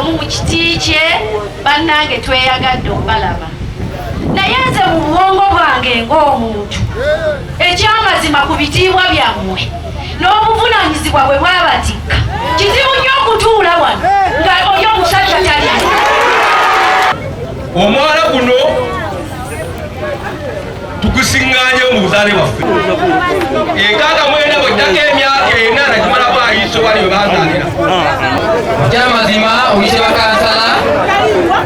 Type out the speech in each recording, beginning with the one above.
omu mu kiti kye. Bannange, tweyagadde okubalaba, naye nze mu bwongo bwange ng'omuntu, ekyamazima, ku bitiibwa byammwe n'obuvunaanyizibwa bwe bwabatikka, kizibu nnyo okutuula wano nga oli omusajja tali. Omwala guno tugusiŋŋaanye mu buzaale bwaffe 69, bwejjako emyaka 4 nagimala bwayiso wali we bazaalira. Ekyamazima, oyise bakansala,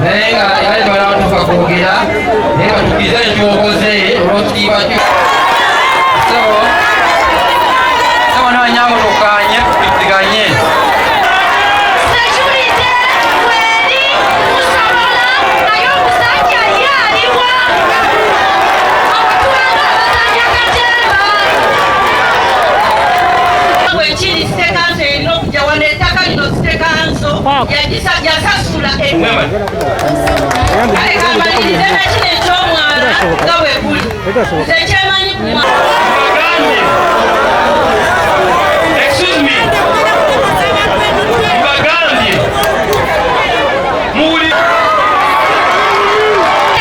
naye nga yali tebalabatuuka kwogera, naye katukize ekyokoze olw'ekitiibwa kyo. So sebo n'abanyabo, tukanye, tukiriziganye. Security kweri musobola, naye omusajja ye aliwa? Abatulanga abazanya katemba. Bwekiri, City Council erina okujja wano. Ettaka lino City Council yasasula. Kale kamalirize nakino ekyomwala nga bwe guli. Nze kyemanyi ku mwala Mbagambye, excuse me, mbagambye muwuli.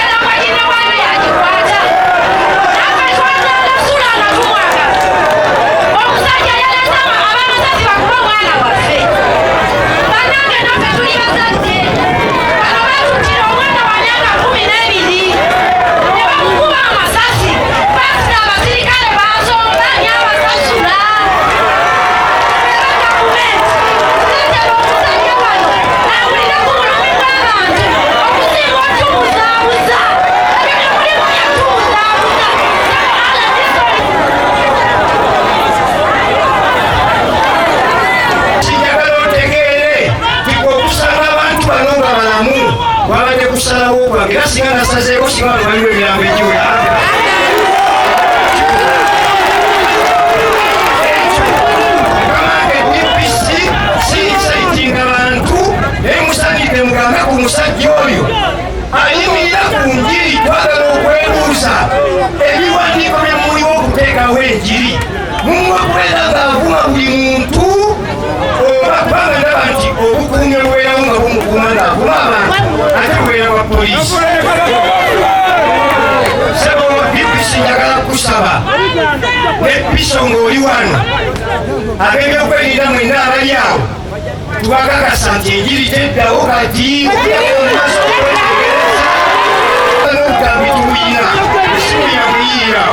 Era kwagina waayo yagikwata. Naffe twagala sula nga tumwagala. Omusajja yalese abamasasi bakuba omwana waffe. Bannange, naffe tuli bazadde. Bano batuttira omwana wa myaka 12 ne bamukuba amasasi. Pasita, abasirikale basomba ani abasasula? Era gavumenti tuleetera omusajja wano awulire ku bulumi bw'abantu okusinga otubuzaabuza. Ebyo bye mulimu yatubuzaabuza. Kinjagala otegeere nti okusanga abantu bano nga balamu wabadde kusalawo kwange, era singa nasazeeko, singa wano waliwo emirambo egiwera. Kamange DPC, siinsaitinga bantu, naye musangidde mugambe ku musajja oyo ayimirira ku njiri. Twagala okwebuuza ebiwandiiko bye muliwo okuteekawo enjiri mumuwa kubeera ng'avuma buli muntu, oba kubanga ndaba nti obukuumi obubeerawo nga bumukuuma ng'avuma abantu ate bubeera bwa poliisi. Sebo DPC, njagala kusaba ne piso ng'oli wano, ab'ebyokwerinda mwenna abali awo, tubakakasa nti enjiri teddawo kati okuyako mu maaso okwetegereza n'obutambi tubuyina esimu yakuyiira.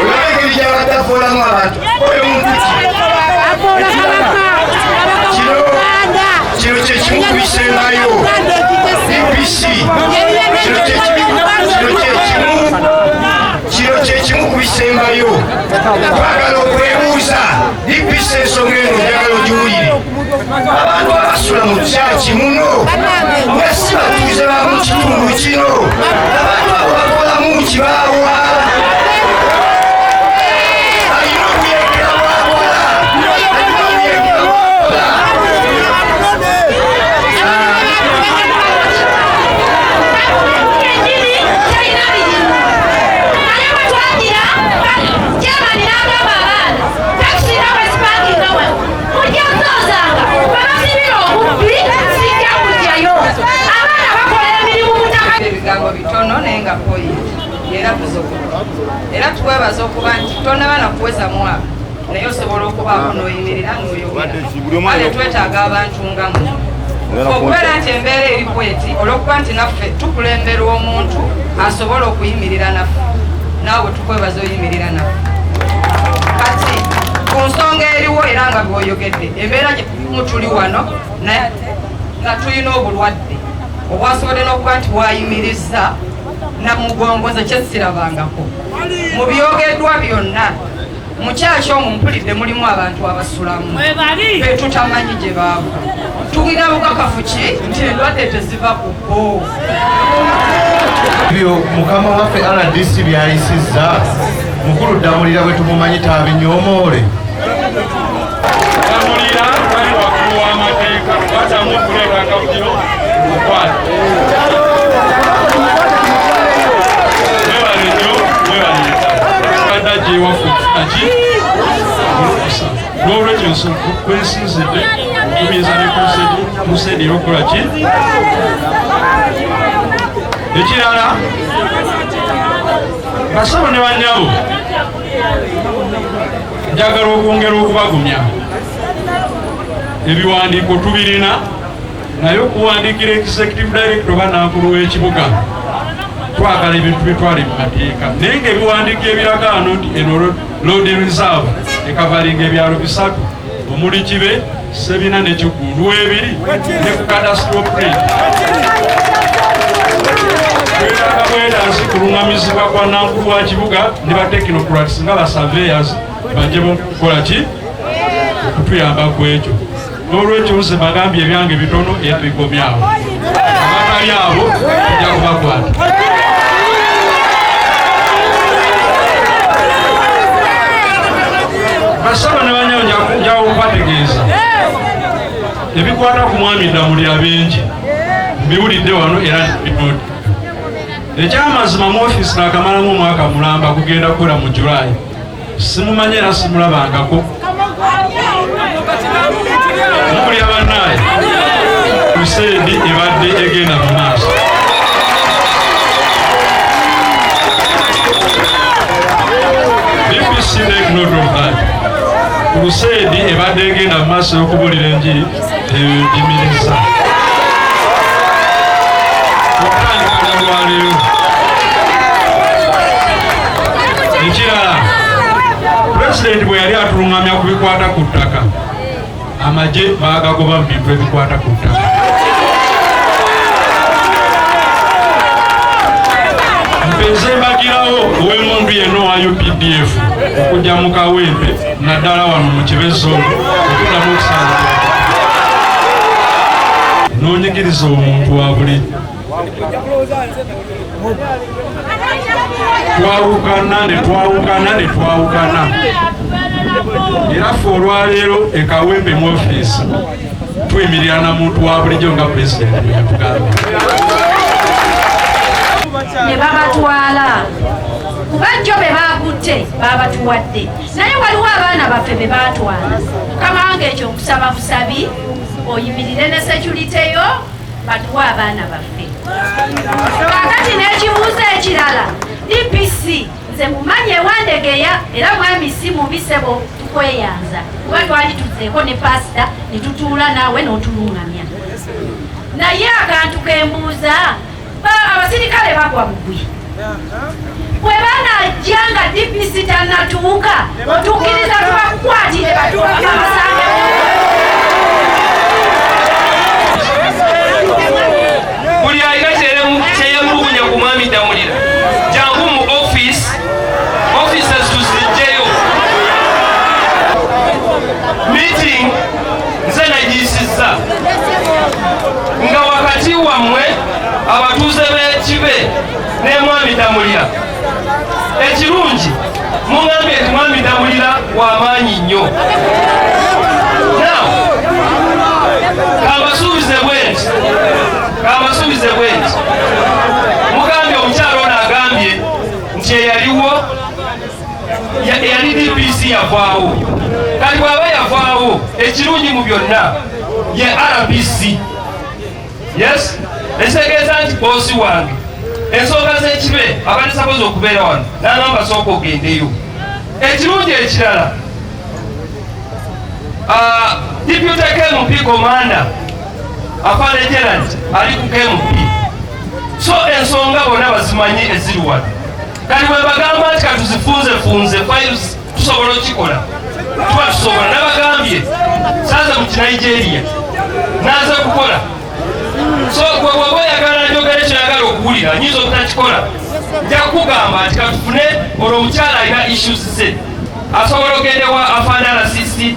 Olaba engeri gyabadde afoolamu abantu. Oyo muntu ki? Kino kyekimu ku bisembayo, DPC. Kino kyekimu ku bisembayo. Twagala okwebuuza, DPC, ensonga eno njagala ogiwulire. Abantu abasula mu kyaki muno nga si batuuze ba mu kitundu kino, abantu abo bakolamu kibaawa? Alina obuyekera bwakola, alina obuyekera bwakola. Enjiri terina birimu, naye bwe twagira chairman n'agamba abaana takisi nawe zipakinga wano, mujja zoozanga babasibira obubbi, sijja kujjayo. Abaana bakola emirimu mu ttaka. Ebigambo bitono, naye nga point era tusobola, era tukwebaza okuba nti tonaba nakuweza mwaka, naye osobola okubaako n'oyimirira n'oyogera. Kale twetaaga abantu nga mmwe okubeera nti embeera eri bweti, olw'okuba nti naffe tukulemberwa omuntu asobola okuyimirira naffe. Naawe tukwebaza oyimirira naffe. Kati ku nsonga eriwo, era nga bw'oyogedde, embeera gye tuli wano, naye ate nga tulina obulwadde obwasobodde n'okuba nti bwayimiriza namugongo. Nze kyesirabangako mu byogeddwa byonna, mukyaki omwo mpulidde mulimu abantu abasulamu be tutamanyi gye baava. Tulina bukakafu ki nti endwadde teziva ku bo? Ebyo mukama waffe RDC byayisizza, mukulu Ddamulira bwe tumumanyi taabinyomoole. Ddamulira bali waggulu w'amateeka, batamu okuleeta akavugiro mukwate. Mwebale nnyo, mwebale ddala. Gyewaffe aki olukusa n'olwekyo ensonga kwensinzidde. Okuyimiriza ne crusade era okukola ki? Ekirala, basabo ne bannyabo, njagala okwongera okubagumya. Ebiwandiiko tubirina, naye okuwandiikira executive director oba nankulu w'ekibuga, twagala ebintu bitwale mu mateeka, naye ng'ebiwandiiko ebiraga wano nti eno road reserve ecoveringa ebyalo 3 omuli Kibe, Sebina ne Kiggundu ebiri ne ku cadastral print. Twetaaga bwetaasi kuluŋŋamizibwa kwa nankulu wa kibuga ne ba technocrats nga ba surveyors bajje kukola ki okutuyamba ku ekyo. N'olwekyo nze bagambye ebyange bitono era bikomyawo, abatali abo tujja kubakwata. Basaba ne banyawo, njawo okubategeeza ebikwata ku mwami Ddamulira bingi mbiwulidde wano era binooti. Ekyamazima, mu ofiisi nakamalamu omwaka mulamba, kugenda kukola mu Julayi, simumanyi era simulabangako. Mukulira bannaaye, crusade ebadde egenda mu maaso. DPC, take note of that. Crusade ebadde egenda mu maaso y'okubulira enjiri eyimiriza okutandika olwaleero. Ekirala, pulezidenti bwe yali atuluŋŋamya ku bikwata ku ttaka, amagye baagagoba mu bintu ebikwata ku ttaka. Mpenze mbagirawo ow'emundu yenna owa UPDF okujja mu Kawempe, naddala wano mu Kibe zone, okuddamu okusanga n'onyigiriza omuntu wa bulijjo. Twawukana ne twawukana ne twawukana, era ffe olwaleero e Kawempe mu ofiisi tuyimirira na muntu wa bulijjo nga pulezidenti bwe yatugambye. Ne babatwala kuba jjo be bakutte babatuwadde, naye waliwo abaana baffe be baatwala. Mukama wange, ekyo nkusaba busabi oyimirire ne security yo batuwe abaana baffe. Kaakati n'ekibuuzo ekirala, DPC nze mumanyi ewandegeya, era mwami si mubi ssebo, tukweyanza kuba twali tuzeeko ne pasita ne tutuula naawe n'otuluŋŋamya. Naye akantu kembuuza, abasirikale bagwa bugwi, bwe banajja nga DPC tannatuuka, otukkiriza tubakukwatire basange? Buli alina kyeyemulugunya ku mwami Ddamulira, jangu mu office, offices tuzijjeyo. Meeting nze nagiyisizza nga wakati wammwe abatuuze b'Ekibe ne mwami Ddamulira. Ekirungi, muŋambye nti mwami Ddamulira w'amaanyi nnyo. Now kambasuubize bwe nti mugambye omukyalo ono agambye nti eyaliwo eyali DPC yavaawo. Kati bw'aba yavaawo, ekirungi mu byonna ye RPC. Yes, ekitegeeza nti boss wange ensonga z'Ekibe abadde sakoze okubeera wano, nagamba sooka ogendeyo. Ekirungi ekirala, deputy KMP commander afande Gerald ali ku KMP, so ensonga bonna bazimanyi eziri wano. Kati bwe bagamba nti katuzifunzefunze files, tusobola okikola, tuba tusobola. Nabagambye saaza mu Kinigeria naze kukola, so gwe bw'oba oyagala njogera ekyoyagala okuwulira, nyinza obutakikola. Nja kukugamba nti katufune olwo omukyala alina issues ze, asobola ogende wa afande RCC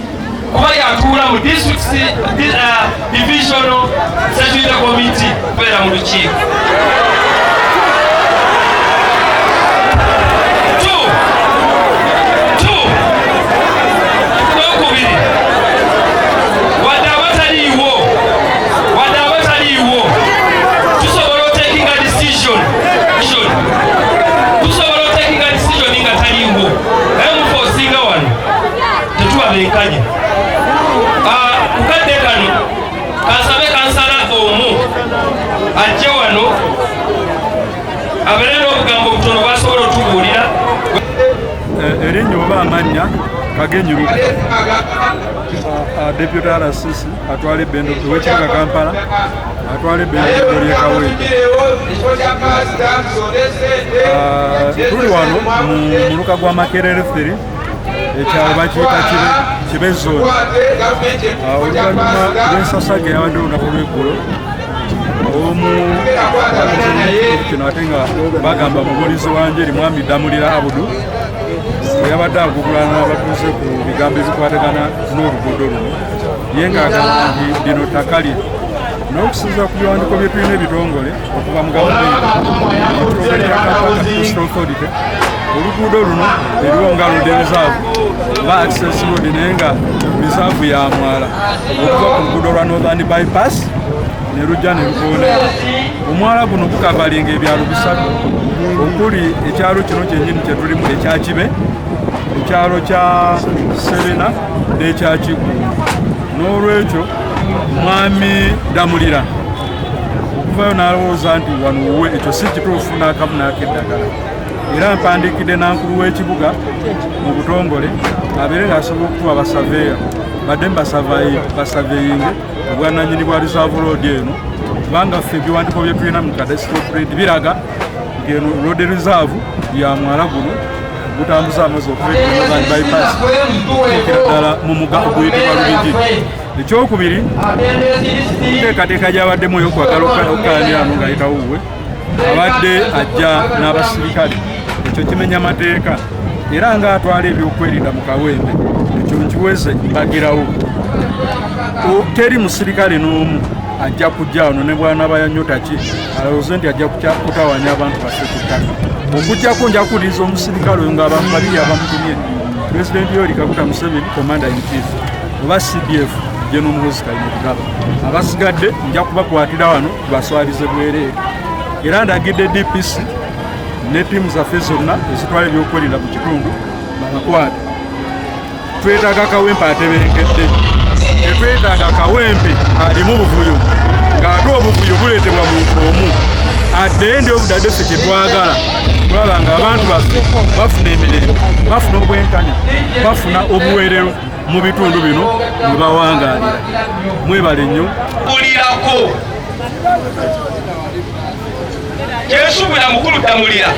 kuba yatuula mu district divisional security committee kubeera mu lukiiko. Two. Two. Okubiri, wadde abataliiwo, tusobola otakinga decision, tusobola otakinga decision nga taliiwo, naye mufe osinga wano tetuba benkanya. Kukadde kano Ajje wano abeere n'obugambo obutono bwasobola otubuulira. Erinnya oba amannya Kagenyi Luka, Deputy RCC atwala ebbendo ow'ekibuga Kampala, atwala ebbendo ly'e Kawempe. Tuli wano mu muluka gwa Makerere 3, ekyalo bakiyita Kibe Zone. Oluvannyuma lw'ensasage yabadde olunaku lw'eggulo, omu kino ate nga bagamba mubuulizi wa njeri Mwami Ddamulira Abudu yabadde agugulana n'abatuuze ku bigambo ebikwatagana n'oluguudo luno, ye ng'agamba nti lino ttaka lye. N'okusinziira ku biwandiiko bye tulina ebitongole okuva mu gavumenti, ekitongole kya Kampala Cadastral Authority, oluguudo luno eriwo nga road reserve oba access road, naye nga reserve ya mwala okuva ku luguudo lwa Northern Bypass ne lujja ne lukoonera. Omwala guno gukavalinga ebyalo bisatu, okuli ekyalo kino kyennyini kye tulimu ekya Kibe, ekyalo kya Serena n'ekya Kiggundu. N'olwekyo Mwami Ddamulira okuvayo n'alowooza nti wano wuwe, ekyo si kituufu n'akamu n'akeddagala. Era mpandiikidde nankulu w'ekibuga mu butongole abeere ng'asobola okutuwa basaveeya badde basaveyinge obwannannyini bwa reserve road eno, kubanga ffe ebiwandiiko bye tulina mu cadastral grade biraga nti eno road reserve ya mwala guno gutambuza amazzi okuva e Northern Bypass okutuukira ddala mu mugga oguyitibwa Lubigi. Ekyokubiri, enteekateeka gy'abaddemu ey'okwagala okukaanira ano ng'ayitawo wuwe, abadde ajja n'abasirikale, ekyo kimenya mateeka era ng'atwala ebyokwerinda mu Kawempe, ekyo nkiweze mbagirawo. Teri musirikale n'omu ajja kujja wano ne bw'anaaba yanyota ki alowooze nti ajja kutawaanya abantu baffe ku ttaka. Okujjako nja kuwuliriza omusirikale oyo ng'abantu babiri abamutumye, Pulezidenti Yoweri Kaguta Museveni, Commander in Chief, oba CDF General Muhoozi Kainerugaba. Abasigadde nja kubakwatira wano tubaswalize bwereere. Era ndagidde DPC ne ttiimu zaffe zonna ezitwala ebyokwerinda mu kitundu babakwate. Twetaaga Kawempe atebenkedde, tetwetaaga Kawempe alimu buvuyo, ng'ate obuvuyo buleetebwa muntu omu. Adde obudadde ffe kyetwagala tulaba nga abantu baffe bafuna emirembe, bafuna obwenkanya, bafuna obuweerero mu bitundu bino mwe bawangaalira. Mwebale nnyo. Bulirako kyensuubira mukulu Ddamulira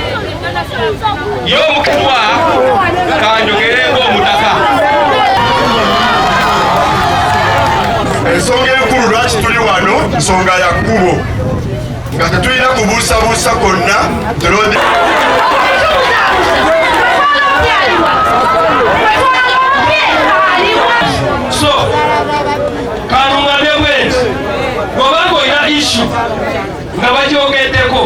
y'omukutwa kanjogere ng'omutaka. Ensonga enkulu lwaki tuli wano nsonga ya kkubo, nga tetulina kubuusabuusa kwonna. So kanuŋŋambe bwenti, bw'obanga olina issue nga bagyogeddeko